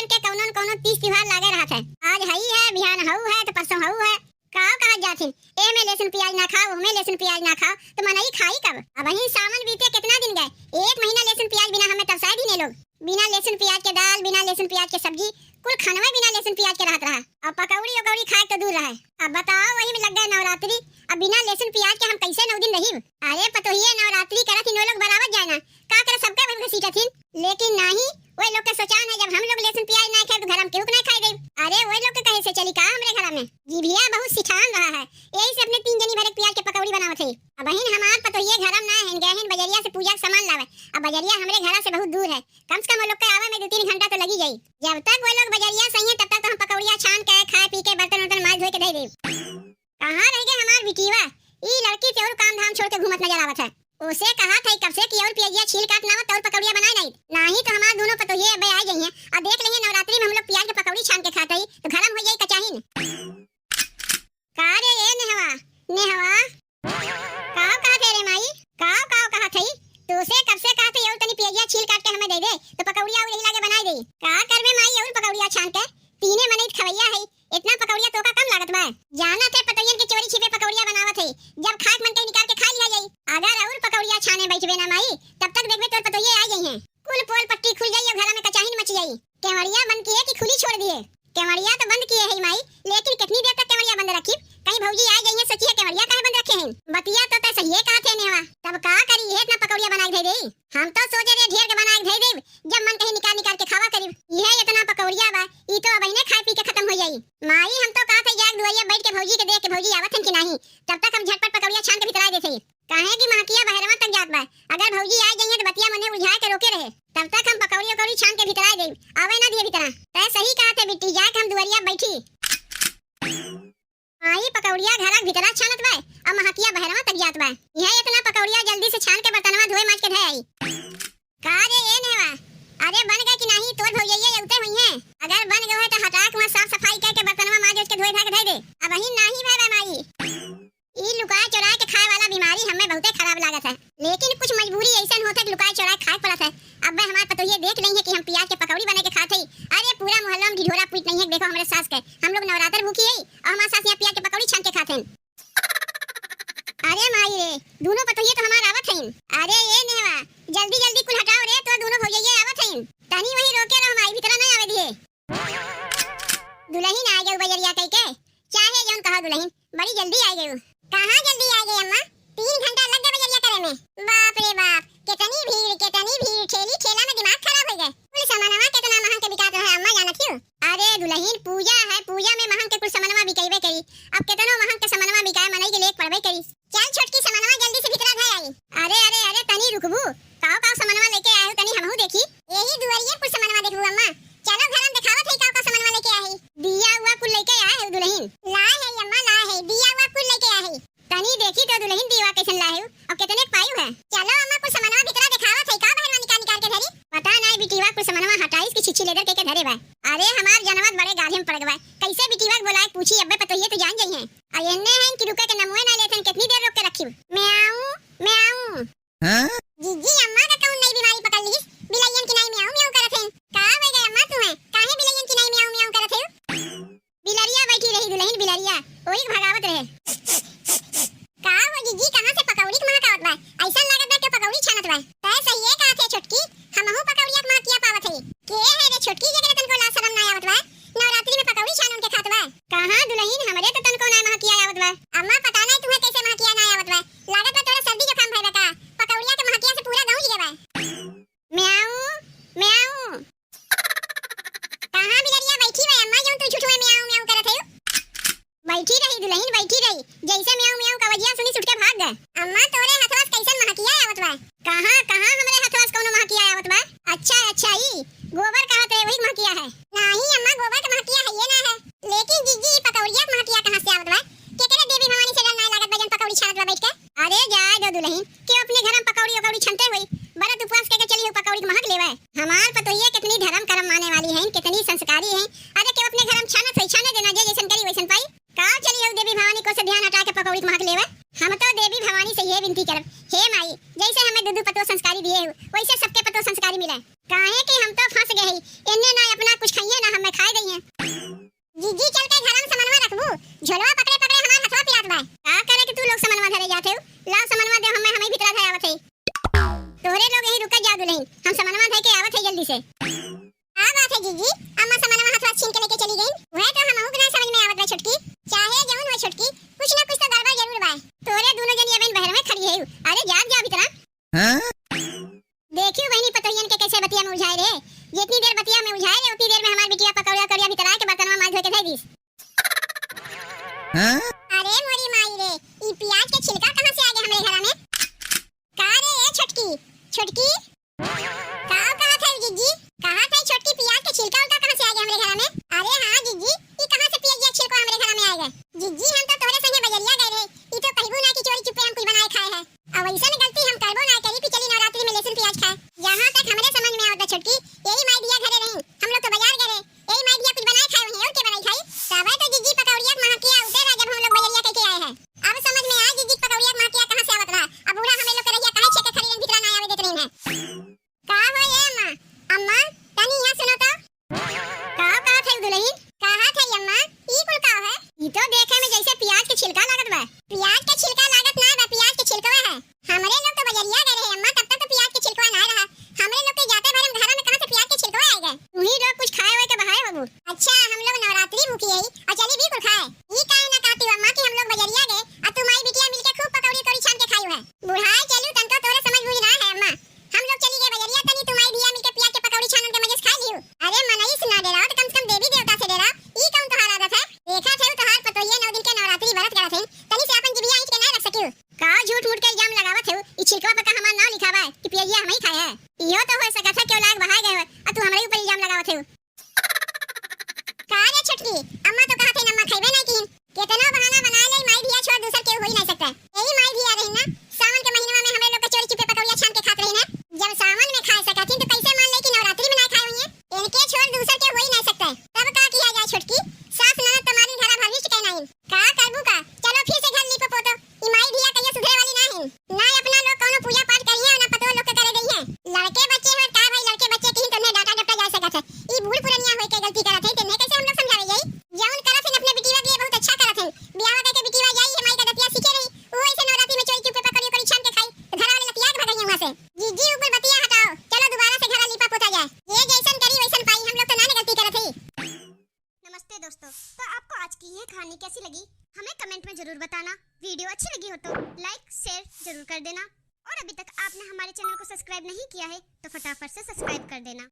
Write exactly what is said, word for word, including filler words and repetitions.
के कौनो न कौनो तीज त्योहार लागे रहत है। आज हई है, बिहान हऊ है, तो परसों हऊ है। काव कहत जाथिन, "ए में लहसुन प्याज ना खाओ, ओमे लहसुन प्याज ना खाओ," तो मनई खाई कब? अबहिन सावन बीते कितना दिन गए, एक महीना लहसुन प्याज बिना हमें तरसाए भी नहीं लोग। बिना लहसुन प्याज के दाल, बिना लहसुन प्याज के सब्जी, कुल खनवे बिना लहसुन प्याज के रहत रहा। अब पकौड़ी उकौड़ी खाए तो दूर रहे। अब बताओ, वही में लग गए नवरात्रि, अब बिना लहसुन प्याज के हम कैसे नौ दिन रही? अरे पतोहिए, नवरात्रि करत ही नौ लोग बराबर जाए ना, का करे सबके भर घसीटत हिन? लेकिन नाही, वो लोग के सोचान है, जब हम लोग लहसुन प्याज ना खाए तो घर में केहू के ना खाए देब। अरे वो लोग के कहे से चली का हमरे घर में? जीभिया बहुत सिठान रहा है, यही से अपने तीन जनी भरे प्याज के पकौड़ी बनावत है। अबहिन हमार पतोहिए घर में ना है, गए हैं बजरिया से पूजा के सामान लावे। अब बजरिया हमरे घर से बहुत दूर है, कम से कम वो लोग के आवे में दो तीन घंटा तो लगी जाई। जब तक वो लोग बजरिया से आई हैं, तब तक तो हम पकौड़िया छान के, खाए पी के, बर्तन उर्तन माज धोए के दे देब। कहाँ रह गए हमार बिटिया? ई लड़की से और काम धाम छोड़ के घूमत नजर आवत है। उसे कहा था कब से कि और पियजिया छील काट ना, तो और पकौड़िया बनाए नहीं। नाही तो हमार दोनों पतोहिए अबे आ गई हैं और देख लेंगे नवरात्रि में हम लोग पियाज के पकौड़ी छान के खाते ही तो घर में हो जाई कचाहिन। का रे ए नेहवा, नेहवा, काव कहा थे रे माई? काव, काव कहा थे? तोसे कब से कहा थे, "और तनी पियजिया छील काट के हमें दे दे, तो पकौड़िया और यही लागे बनाई दे।" का करबे माई, और पकौड़िया छान के? तीने मनई खवैया है, इतना पकौड़िया तो का कम लागत बा? जाना थे पतोहियन के चोरी छिपे पकौड़िया बनावत है, जब खाए के मन के निकाल के खा लिया जाई। अगर और पकौड़िया छाने बैठबे ना माई, तब तक देखबे तोर पतोहिए आ गई हैं। कुल पोल पट्टी खुल जाई और घर में कचाहिन मच जाई। केवड़िया बंद किए कि खुली छोड़ दिए? केवड़िया तो बंद किए है माई, लेकिन कितनी देर तक केवड़िया बंद रखी? कहीं भौजी आ गई है, सोची है केवड़िया काहे बंद रखे हैं? बतिया तो तय सहिए कहा थे नेवा। तब का करी, ये इतना पकौड़िया बनाए धे दे? हम तो सोचे रहे ढेर के बनाए धे दे, जब मन कहीं निकाल निकाल के खावा करी। यह इतना पकौड़िया बा, ई तो अब इन्हें खाए पी के खत्म हो जाई। माई हम तो कहा थे जाग दुआरिया बैठ के भौजी के देख के भौजी आवत हैं कि नहीं, तब तक हम झटपट पकौड़िया छान के भितरा देते। काहे कि महकिया बहरवा तक जात बा। अगर भौजी आ गई हैं तो बतिया मने उलझाए के रोके रहे। तब तक हम पकौड़ी उकौड़ी छान के भितराए देब। आवे ना दिए भितरा। तय सही कहा थे बिट्टी, जाके हम दुआरिया बैठी। आई पकौड़िया घरा के भितरा छानत बा, अब महकिया बहरवा तक जात बा। यह इतना पकौड़िया जल्दी से छान के बर्तनवा धोए माज के धे आई। का रे ए नेवा, अरे बन गए कि नाही? तोर भौजैया ये उते हुई हैं। अगर बन गए है तो हटा के वहाँ साफ सफाई करके बर्तनवा माज के धोए धा के धे दे। अब वही नाही भय बा माई। ई लुकाए चोराए के खाए वाला बीमारी हमें बहुते खराब लागत है, लेकिन कुछ मजबूरी ऐसन होत है कि लुकाए चोराए खाए पड़त है। अब हमार पतोहिए देख नहीं है कि हम पियाज के पकौड़ी बने के खात हई। अरे पूरा मोहल्ला में ढिढोरा पीट नहीं है, देखो हमरे सास के, हम लोग नवरात्र भूखी है और हमार सास यहाँ पियाज के पकौड़ी छान के खात हैं। अरे माई रे, दोनों पतोहिए तो हमार आवत हैं। अरे ये नेवा, जल्दी जल्दी कुल हटाओ रे, तो दोनों भौजैया आवत हैं। तनी वहीं रोके रहो माई, भीतर ना आवे दिए। दुलहिन आ गयो बजरिया कई के, चाहे जौन कहा दुलहिन, बड़ी जल्दी आ गयो। कहाँ जल्दी आ गई अम्मा? तीन घंटा लग गए बजरिया करे में। बाप रे बाप, कितनी भीड़, कितनी भीड़, ठेली ठेला में दिमाग खराब हो गए। कुल सामानवा कितना महंग के बिकात रहे अम्मा, जानत हियो? अरे दुलहिन, पूजा है, पूजा में महंग के कुल सामानवा बिकैबे करी। अब कितनो महंग के सामानवा बिकाए, मनई के लेक पड़बे करी। चल छोटकी, सामानवा जल्दी से भीतरा धर आई। अरे अरे अरे, तनी रुकबू, काव काव सामानवा लेके आए हो, तनी हमहू देखी। यही दुआरिये कुल सामानवा देखबू अम्मा। चलो घर में दिखावत है काव काव सामानवा लेके आए है। दिया हुआ कुल लेके आए है दुलहिन। लाए है अम्मा, लाए है, दिया हुआ कुल लेके आए है। तनी देखी तो दुलहिन, दिया कैसन लाए हो और कितने के पायू है। चलो अम्मा, कुल सामानवा भीतरा दिखावत है, का बहरवा निकाल निकाल के धरी। पता नहीं बिटिया कुल सामानवा हटाइस की छिछी लेदर के, के धरे बा। अरे हमार जनवा त बड़े गाढ़े में पड़ गवा, कैसे बिटिया के बोलाए पूछी, अब्बे पतोहिए तो जान जाई हैं। आ एन्ने हैं कि रुके के नमुए ना लेथन, कितनी देर रोक के रखी। म्याऊ, म्याऊ। हाँ? जीजी, अम्मा का कौन नई बीमारी पकड़ लीस? बिलैयन की नाई म्याऊ म्याऊ करत हैं। का हो गए अम्मा तुम्हें? काहे बिलैयन की नाई म्याऊ म्याऊ करत है? बिलरिया बैठी रही दुलहिन, बिलरिया, ओही के भगावत रहे। का हो जीजी, कहाँ से पकौड़ी के महक आवत बा? ऐसा लागत बा कि पकौड़ी छानत बा। तय सही है कहा थे छोटकी, हमहू पकौड़िया के महकिया पावत है। के है रे छोटकी, जेकरे तनको लाज शरम ना आवत बा? नवरात्रि में पकौड़ी छान उनके खात बा। कहाँ दुलहिन, हमरे तो तनको ना महकिया आवत बा। अम्मा, पता नहीं तुम्हें कैसे महकिया ना आवत बा। लागत बा तोरा सर्दी जुकाम भइल बा का? पकौड़िया के महकिया से पूरा गाँव जिगे बा। म्याऊ, म्याऊ। कहाँ बिलरिया बैठी बा अम्मा, जौन तू झूठ में म्याऊ म्याऊ करत है? बैठी रही दुलहिन, बैठी रही। जैसे म्याऊ म्याऊ का आवाजिया सुनी, छुट के भाग गए। अम्मा, तोरे हथवा से कैसन महकिया आवत बा? कहाँ, कहाँ हमरे हथवा से कौनो महकिया आवत बा? अच्छा, अच्छा, ई गोबर कहत रहे, वही महकिया है। नाही अम्मा, गोबर के महकिया है ये ना है। लेकिन जीजी, ई पकौड़िया के महकिया कहाँ से आवत बा? केकरे देवी भवानी से डर ना लागत बा, जौन पकौड़ी छानत बा बैठ के? अरे जाए दो दुलहिन, के अपने घर में पकौड़ी उकौड़ी छनते हुई, बरत उपवास के, के चली हो पकौड़ी के महक लेवे। हमार पतोहिया कितनी धर्म कर्म माने वाली हैं, कितनी संस्कारी हैं। अरे के अपने घर में छानत हुई, छाने देना, जे जैसन करी वैसन पाई। का चली हो देवी भवानी को से ध्यान हटा के पकौड़ी के महक लेवे। हम तो देवी भवानी से ये विनती करब, हे माई, जैसे हमें दू दू पतो संस्कारी दिए हो, वैसे सबके पतो संस्कारी मिले। काहे कि हम तो फंस गए हई, इन्ने ना अपना कुछ खाइए, मैं खाए गई हैं। जीजी चल के घर में समनवा रखबू, झोलवा पकड़े पकड़े हमार हथवा पिरात बा। का करे कि तू लोग समनवा धरे जात हो? लाओ समनवा दे, हमें, हमें भीतरा धरे आवत है। तोहरे लोग यहीं रुकत जाओ दुलहिन, हम समनवा धरे के आवत है जल्दी से। का बात है जीजी, अम्मा समनवा हथवा छीन के लेके चली गई? वह तो हमहू के ना समझ में आवत बा छोटकी। चाहे जौन हो छोटकी, कुछ ना कुछ तो गड़बड़ जरूर बा। तोहरे दोनों जनी अबेन बहर में खड़ी है। अरे जाग जा भीतरा। हाँ? देखियो बहिनी पतोहियन के कैसे बतिया में उलझाए रे। जितनी देर बतिया में उलझाए रे, उतनी देर में हमार बिटिया पकौड़िया करिया भीतर आए के बर्तनवा माज धो के धई दीस। हाँ? अरे मोरी माई रे, ई पियाज के छिलका कहाँ से आ गया हमरे घरा में? का रे ए छोटकी, छोटकी? का कहत है जीजी? कहत है छोटकी पियाज के छिलका उलका कहाँ से आ गया हमरे घरा में? अरे हाँ जीजी, ई कहाँ से पियाज के छिलका हमरे घरा में आ गया? जीजी हम तो तोहरे संगे बजरिया गए रहे, ई तो कहबू ना कि चोरी चुप्पे हम कुछ बनाए खाए है। अब ऐसन गलती हम करबो ना करी कि चली नवरात्रि में लहसुन पियाज खाए। जहाँ तक हमरे समझ में आवत बा छोटकी, यही माई धिया घरे रही, हम लोग तो बाजार गए रहे, यही माई धिया कुछ बनाए खाए वहीं, और के बनाई खाई? तबे तो जीजी पकौड़िया के महकिया उठे रहा जब हम लोग बजरिया कह के आए हैं। अब समझ में आए जीजी पकौड़िया के महकिया कहाँ से आवत रहा। अब बूढ़ा हमें लोग के रहिया काहे छेके खड़ी रही, भीतरा ना आवे देत रही हैं। का हो ए अम्मा? अम्मा, तनी यहाँ सुनो तो। का कहत है दुलहिन? कहत है अम्मा, ई कुल का है? ई तो देखे में जैसे पियाज के छिलका लागत बा। पियाज के छिलका लागत ना बा, पियाज के छिलकवा है। हमरे लोग तो बजरिया गए रहे अम्मा, तब तक तो पियाज के छिलकवा ना रहा। हमरे लोग के जाते भरे में घरा में कहाँ से पियाज के छिलकवा आएगा? तू ही लोग कुछ खाए हुए के बहाए होबू। अच्छा, हम लोग नवरात्रि भूखी है और चली भी कुल खाए। ई काहे ना कहती हो अम्मा कि हम लोग बजरिया गए और तू माई बिटिया मिलके खूब पकौड़ी उकौड़ी छान के खाई है। बुढ़ाए चलू तनको तोरे समझ बुझ ना है अम्मा। हम लोग चली गए बजरिया, तनी तू माई धिया मिलके पियाज के पकौड़ी छान उनके मजे से खा लियो। अरे मनई से ना डेराओ तो कम से कम देवी देवता से डेराओ। ई कौन तोहार आदत है? देखा थे तोहार पतोहिया नौ दिन के नवरात्रि व्रत करत है, तनी से अपन जिभिया ऐंठ के ना रख सकियो। का झूठ मूठ के इल्जाम लगावत है? ई छिलकवा पर का हमार नाव लिखा बा कि पियजिया हम ही खाए है? इहो तो हो सकत है केहू लाग बहाए गए हो और तू हमरे ऊपर इल्जाम लगावत है। का रे छोटकी, अम्मा तो कहत है अम्मा खइबे नहीं कीन। केतना बहाना बना ले, माई धिया छोड़ दूसर केहू होई नहीं सकता। यही माई धिया रही ना, सावन के महीनवा में हमरे लोग के चोरी चुपे पकौड़िया छान के खात रही ना। जब सावन में खाए सकत ही तो कैसे मान ले कि नवरात्रि में ना खाए हुई है? इनके छोड़ दूसर के होई नहीं सकता। तब का किया जाए छोटकी, सास ननद तुम्हारी घरा भविष्य कहना है। का करबू का? चलो फिर से घर लीपो पोतो। ई माई धिया कहियो सुधरे वाली ना है। ना अपना लोग कौनो पूजा पाठ करिए और ना पतोह लोग के करे दइहे। लड़के बच्चे हो का भाई, लड़के बच्चे के ही तन्ने डांटा डपटा जा सकत है। ई बूढ़ पुरनिया होए के गलती करत है, तन्ने कैसे हम लोग समझावे जाई? जौन करत है अपने बिटिया के लिए बहुत अच्छा करत है। बियाह करके बिटिया जाई है माई का दतिया सीखे रही, वो ऐसे नवरात्रि में चोरी चुपे पकड़ी करी छान के खाई, तो घर वाले लतिया के भगाई वहाँ से। जीजी ऊपर बतिया हटाओ, चलो दोबारा से घर लीपा पोता जाए। ये जैसन करी वैसन पाई, हम लोग तो ना गलती करत है। नमस्ते दोस्तों, तो आपको आज की ये कहानी कैसी लगी, हमें कमेंट में जरूर बताना। वीडियो अच्छी लगी हो तो लाइक शेयर जरूर कर देना, और अभी तक आपने हमारे चैनल को सब्सक्राइब नहीं किया है तो फटाफट से सब्सक्राइब कर देना।